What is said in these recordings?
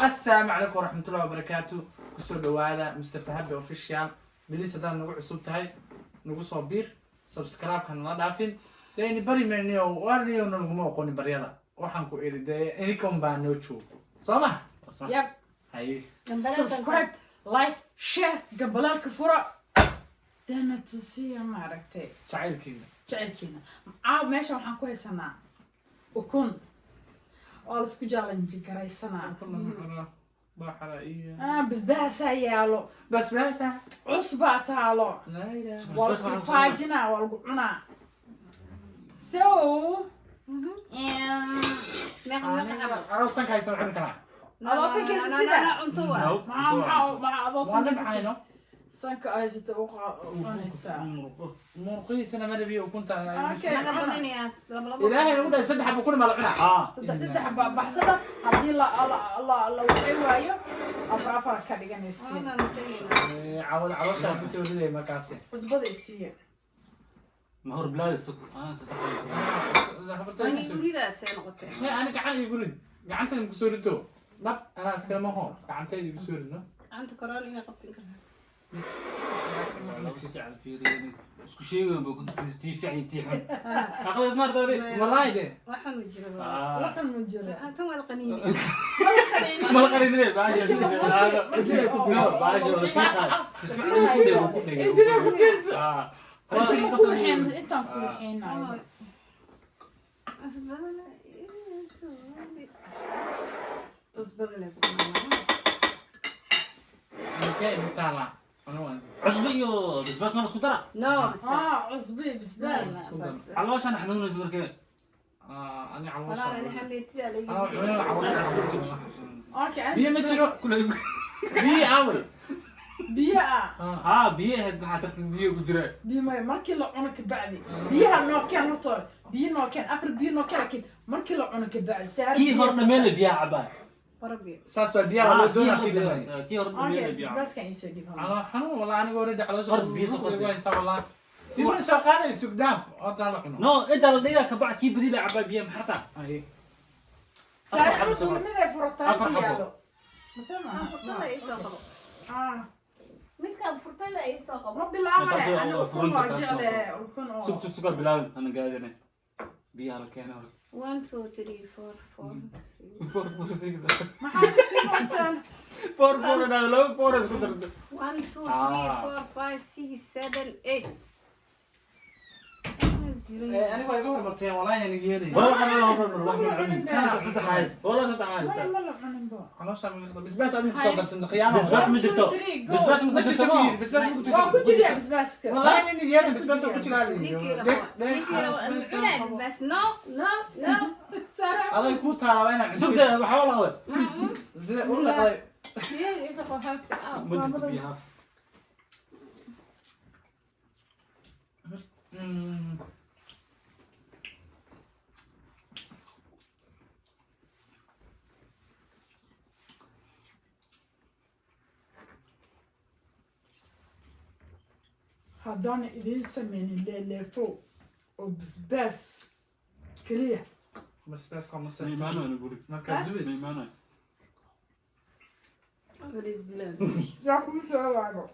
Assalaamu calaykum waraxmatullahi wabarakaatu. Kusoo dhawaada Mustafa Habi Official. Please, haddaad nagu cusub tahay, nagu soo biir, subscribe-ka nala dhaafin. Dee ini bari mayniyo, warniyo, naguma oqonin baryada. Waxaan ku iri dee ininkan baa noo joogo, soo ma? Yep. Haye. Subscribe, like, share, gambalaalka fura, dana tusiya, maaragtay, jacaylkiina. Jecelkiina. Caaw meesha waxaan ku haysanaa ukun oo laisku challenge garaysanaa. Ah, basbaasaa yaalo. Basbaasa. Cusbaa taalo. Laa ilaaha. Waa laisku faajinaa, waa lagu cunaa, so Adoo sanka haysan cuni karaa. Adoo sanka haysatida? Cunto waa. Maxaa maxaa maxaa adoo Waa sanka nabcayno. haysatid, sanka haysata u cunaysaa. Murqihiisana ma rabiyo ukunta. Okay. Mana badinayaa, laba laba. Ilaahay nagu dhahay, saddex xabo kuna ma la cunaa. Saddex saddex baa baxsada. Haddii la la la la waxay waayo, afar afar ka dhiganaysiin. Cawada caloosha kusoo riday markaasi. Cusbada isiiya. Ma hor bilaabi sug. Ani guridaasay noqotee. He, ani gacan igu rid, gacantayda kusoo rito dhab, anaa iskalama ho, gacantayda igu soo ridno. Gacanta koraan inay qabtin kartaa. Bis. Isku sheegayn ba tii fiican iyo tii xun. Aqal isma ardaade. Wallahi de. Waxaan ma jiro. Waxan ma jiro. Tan waa la qaniini. Ma la qarinine baashi. Baashi wala fiiqa. Intida ku jirto. Intaan ku wixin, intaan ku wixinayo. Cusbadana, cusbada le ku cunaa. Intee igu taalaa anu waan Cusbo iyo basbaas ma la isku dara? No, basbaas. Ah, cusbi basbaas. Calooshaan xanuunaysa markee. Ani caloosha. Walaal, ani xameetida laga. Anaa cunaa caloosha. Okay, ani Biyo ma basbaas- jiro. Kula. Biyo awel. Biyo ah. Haa, biyo ahayd, maxaa tartan biyo ku jira. Biyo maya, markii la cuno kabacdi biyaha noo keen. Horta biyo noo keen, afar biyo noo keen, laakiin markii la cuno kabacdi saar. Kii hor dhameele biyaha cabaa. Warabi. Saas waa, biyaha waa loo doonaa kii dhamay. Kii hor Okay, dhameele biyaha. basbaaskan iisoo dhib. Caloo xanuun walaa, aniga already caloosha Hor biyo soo igu haysaa walaa. Biyo ma soo qaaday, sug dhaaf oo taa la cuno. No, inta la dhigaa kabacdi kii badi la cabaa biyaha maxaa taa? Ay. Saar. Afar xabo soo Mid ay furataa Afar xabo. yaalo mase maaha? Furtala ii soo qabo. Ah. Midkaan furtala ii soo qabo. Ma bilaabane. Taas waa Ani ukun furunta, waa taas waa jecle ukun oo Sug, sug, sugaa bilaabin, ana gaadine. Biyaha la keena hore. One, two, three, four, four, six. Four, four, six. Maxaa ku timaysaan? Four, four, inaad laba four isku darto. One, two, three, Ah. four, five, six, seven, eight. Aniga waa iga hormarteen walaa, inaan yeelay. Wala waxaan la hormar, wax ma cunin. Saddex, saddex ahayd. Wala saddex ahayd. Maya, ma la cunin bo. Caloosha ma iga basbaas adiga kusoo darsan khiyaano. Basbaas ma One, two, jirto. three, go. Basbaas ma Ma jirto. jirto biir, basbaas ma ku jirto. Waa ku jiryaa basbaaska. Wallahi inaan yeelay, basbaas oo ku jiraa. Ninkii Deg rabo. deg. Ninkii rabo. Cunay bas. No, no, no. Saara. Aday ku taala waa inaan Sugde cunto. waxaa la qaaday. Sida u laqday. Biyaha ii soo qabo half out. Ma jirto biyo half. Haddaan idiin sameynin leeleefo oo basbaas keliya. Basbaaska waa Ma masas. imaanayo guri. Markaa Ma dubis. imaanayo. Halis dilaan. Yaa kuu sheegaayo?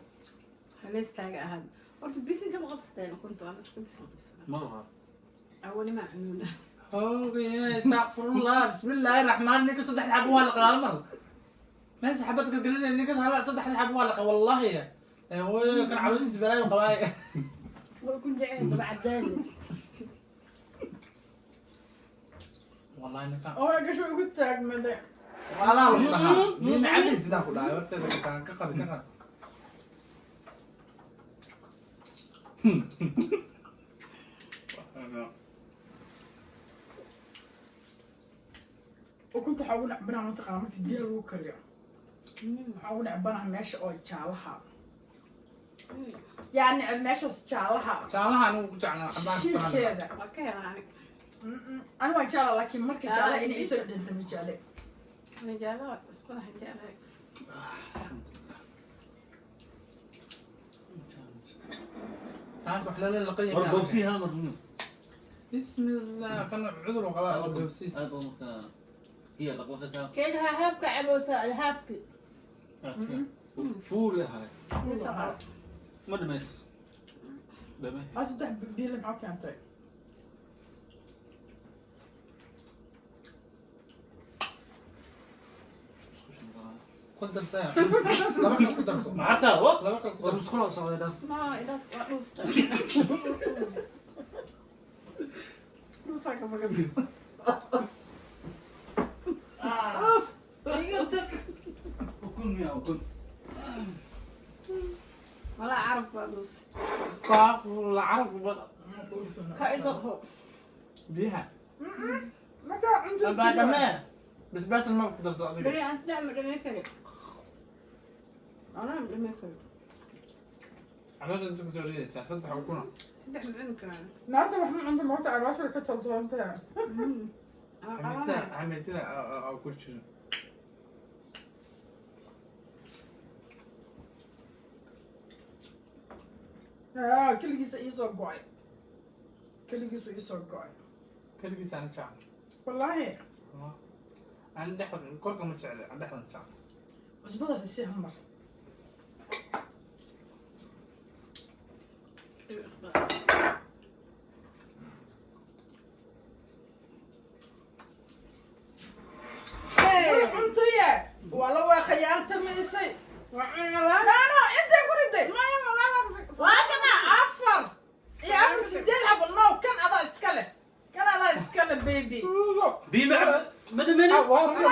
Halistaaga ahaad. Horta bisinka ma qabsateen ukunta, waan iska bisin qabsanaa. Ma laha. Awali ma cunuuna. Hoogaye, astaqfirullah, bismillaahi raxmaan. Ninka saddex xabo waa laqa hal mar meesha xabad galgalinaya. Ninka hal saddex xabo waa laqa wallahi. Way kan calooshiisa balaayo qabaay. Way ku jecel dabacadaani. Wallahi ninka Oo gasho igu taagmaday. Walaa lagu dhahaa nin cabi sidaan ku dhahay horteeda ka taan, ka qad, ka qad. Ukunta waxaa ugu necbanaha mataqaana marka biyaha lagu kariyo, waxaa ugu necbanaha meesha oo jaalaha, yaa neceb meeshaas jaalaha. Jaalaha anigu ku jeclaa xabaan. Shiilkeeda. Waa ka helaa aniga. Ani waa jecla, laakiin marka jaalaha Jaalaha inay isoo dhinta ma jecle. Ani jaalaha cusbada waxaan jeclahay. Taanka wax lala laqan War yahay. boobsii hal mar. Bismillah, kan cudur uu qabaa oo boobsiis. Aad baa markaa. Biyo laqlaqaysaa. Kayga haabka cabowsa haabki. Fuul yahay. Ma dhamays. Dhamay. Aa, saddex biile maxaa keentay? Isku shanqalaa. Ku darsaya. Laba kal ku darso. Maxaa taa? Wa? Laba kal ku War darso. musqula u socday dhaaf. Ma idaaf waa dhuusta. Dhuusaa ka fagan. Iga tag. Ukun miyaa ukun? Walaa carab baa dhuusa. Astaghfirullah, carabku Ka idaqo. Biyaha. Markaa cunto. Abaa dhamee. Basbaas ma ku darso adiga. Beri aan saddex ma dhamay kari. Anaa ma dhamay kari. Caloosha inta kasoo ridaysaa saddex ukuna. Saddex ma cuni karaan. Naanta wax ma cunto moota, caloosha ka toltolantaya. Anaa Xamiitada qabanaya. xamiitada oo ku jira. Aa, keligiisa iisoo go'ay, keligiisu iisoo go'ay. Keligiis aan jecel. Wallaahi. Aan dhexda korka ma jecli, aan dhexdan jecel. Cusbadaas isii hamar. Way cuntaye, waa la waa khayaaltamaysay. Waa cuni walaa. No, intay ku riday waa kana afar iyo afar, sideed xabo. No, kan adaa iska leh, kan adaa iska leh, baby. Biyo ma cab- ma dhamaynin? Waa biyo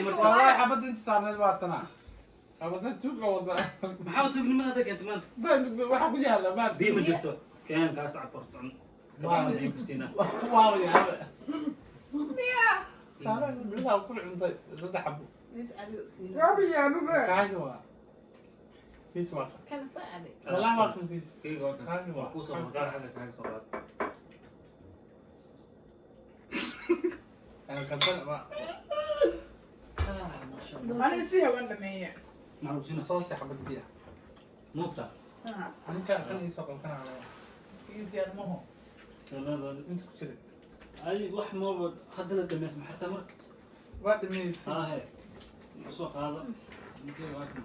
marka. والله xabadda inta saarneed waa tanaa. Xabadda tuuga wada. Maxaa tuugnimada hadda keentay maanta? Waxa ku yaala baal. Biyo ma jirto. Keen kaas cab horta cun. Kabacdi biyo ku siinaa. Waa yaaba. Saaran biyaha ku cuntay saddex xabo. Mis adiga siin. Yaabi yaabibe. Kaaga waa. Kiis waa. Kan soo caday. Wallahi waa kan kiis. Keyga waa kaas. Waa kuu soo qaad, xagga kaaga soo qaad. Ana kalsan ma. Aniga si hawan dhameeye. Maxaa lagu siinaa? Soo sii xabad biyaha. Nuugta. Ninka kan ii soo qalkana calaa. Ii diyaar maho. Inta ku jira. Adi wax mooba hadda la dhamays maxaa taa marka? Waa dhameysay. Haa he. Soo qaado. Keyga waa kan.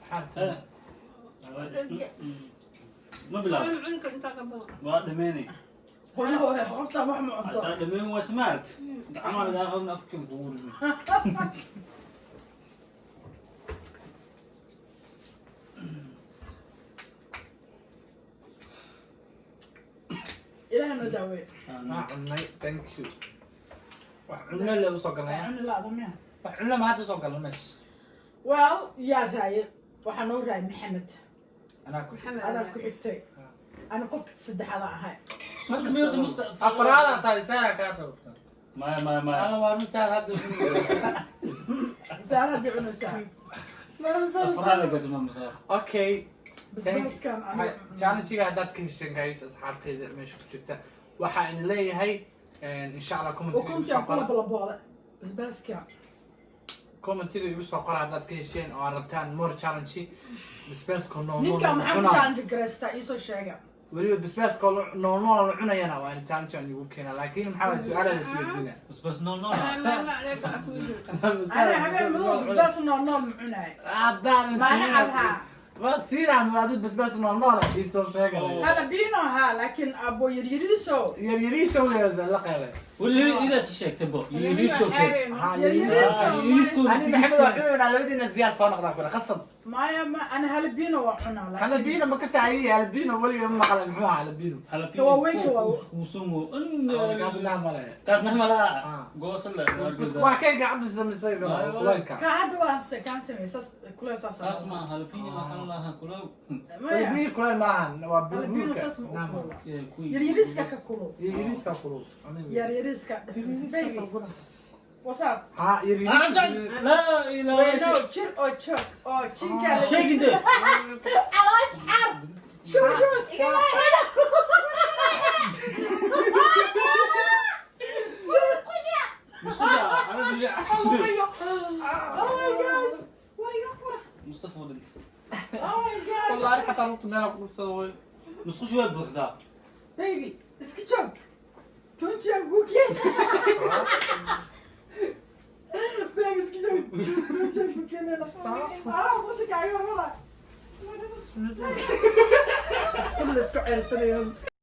Maxaa tahay? Ma bilaabo. Cun cuni kar intaa ka badan. Waa dhameynay. Hore hore, qoftaan wax ma cunto. Haddaa dhameyn waa smart. Gacmaha lagaa qaban, afka kugu ridi. Ilaah noo daaweey. Waa cunnay. Thank you. Wax cunno le usoo galnaya. Cuni laada miya? Wax cunno ma hadda usoo galna meesha. Well, yaa raaye? Waxaa noo raayay Maxamed. Anaa ku Maxamed. Adaa ku xigtay, ana qofka saddexaad aan ahay. Afraadaan tahay, Saara kaa rabta. Maya, maya, maya. Ana waa run, Saara hadda. Saara haddii cunaysaa. Afraada gasma masaar. Okay. Basbaaskan aniga. Challenge-ga haddaad ka hesheen, guys, asxaabtayda meesha ku jirta, waxaa idin leeyahay insha Allah comment-iga igu Ukuntii soo aan kula qora. balabooda basbaaska. Comment-iga igu soo qora haddaad ka hesheen oo aad rabtaan more challenge basbaaska nool Ninka nool maxaa ku cunaa. challenge garaystaa? Iisoo sheega. Weliba basbaaska nool nool la cunayana waa in challenge aan igu keenaa, laakiin maxaa waay su-aala la isweydiinaa. Bas bas nool nool. Ma ma leeka ku jirta. Ana habeen madow basbaas nool nool ma cunaay. Haddaan Maana cabhaa. waa siinaa adi basbaas nool nool iisoo sheegay. Jalapeno haa, laakiin abo yaryariiso. Yaryariisho la qeylay. Weli idaas sheegtay bo. Yiriiso keen. Yaryariiso. Yiriisko. Ani Maxamed waa cunaynaa, labadiina diyaar soo noqdaa kule qasab. Maya, ma ana jalapeno waa cunaa laakiin Jalapeno ma ka saaciyey? Jalapeno weliga ma maqlay, muxuu ahaa jalapeno? Waaweynka waa- Kuusumo. Kaas naa male. Kaasna malaha. Ah. Goosan la. Waa kay gacanta samaysay kuleylka. Ka hadda waan kaan samey saas kuleel saas. Saas ma jalapeno waxaan lahaa kulow. Maya. Biyo kuleyl maahan, waa Jalapeno burburka. saas ma u kulula, yaryariiska ka kulul. Yaryariiska kulul. Yaryariiska, baby, what's up? Ha, yaryariiska. La ilaha. Wayno jir oo joog oo jinka. Sheegin de. Caloosh xar shuu shuu iga. Musqusha, ana biyo. Oh my gosh. Mustafa wadant. Oh my gosh. Wallahi xataa lugta meel ku dhufsado way. Musqusha waa buuxdaa. Baby, iska joog. Tunjiyaan kuu keena. Baby, iska joog. Tunjiyaan kuu keenayna. Anaa soo shakaayo mala. Isku la isku ceersanayo.